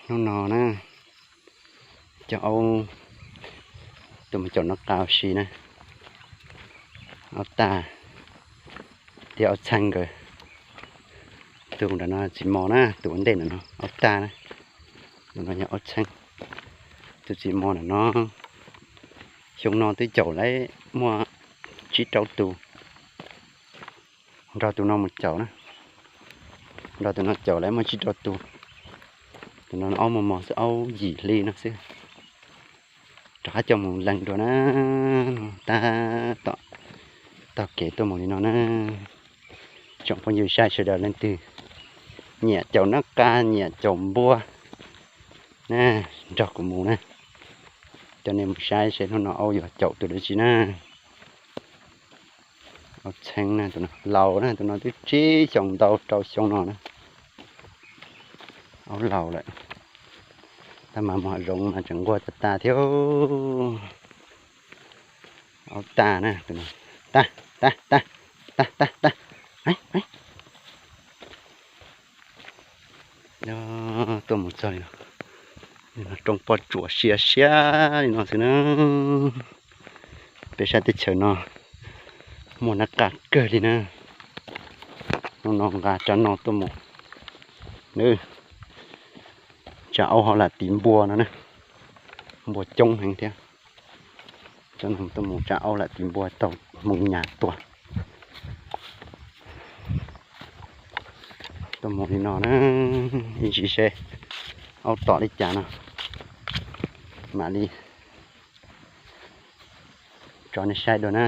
Hnub no na, cov aub tuaj mus caum noj qab ua si na, aub Taj thiab aub Txheeb nkawd. Tus nram no tsis mos na, tus ua ntej nram no aub Taj na, tus no yog aub Txheeb, tus tsis mos nram no. Xyoo no twb caum lawm muaj tsib rau tus, nrog tus no mus caum na, nrog tus no caum lawm muaj tsib rau tus. Tus no aub mos mos xwb, aub yim hli no xwb. Rov qab coj mus lees dua na, tab tom taug kev tuaj mus li no na. Tsoom phooj ywg saib sawv daws leej twg nyiam caum noj qab nyiam caum npua na, nrog kuv mus na, coj nej mus saib seb hnub no aub yuav caum tus dab tsi na. Aub Txheeb na, tus no laus na, tus no twb tsib xyoos ntau rau xyoo no na. Aub laus lawm, tab mas mus hav zoov mas tseem nquag tas tas thiab. Aub Taj na, tus no, Taj, Taj, Taj, Taj, Taj, Taj. Tuaj mus txog li no, roob pob tsuas siab siab li no xwb na. Peb sab teb chaws no muaj nab qa kawg li na. Hnub no nqa tsa no tuaj mus, tsa aub ho lam tiv npua no na, npua coob heev thiab. Tsa no tuaj mus tsa aub lam tiv npua tau hmoo nyas tuaj. Tuaj mus li no na, ib ntsis seb aub tom li cas no mam li tso nej saib dua na.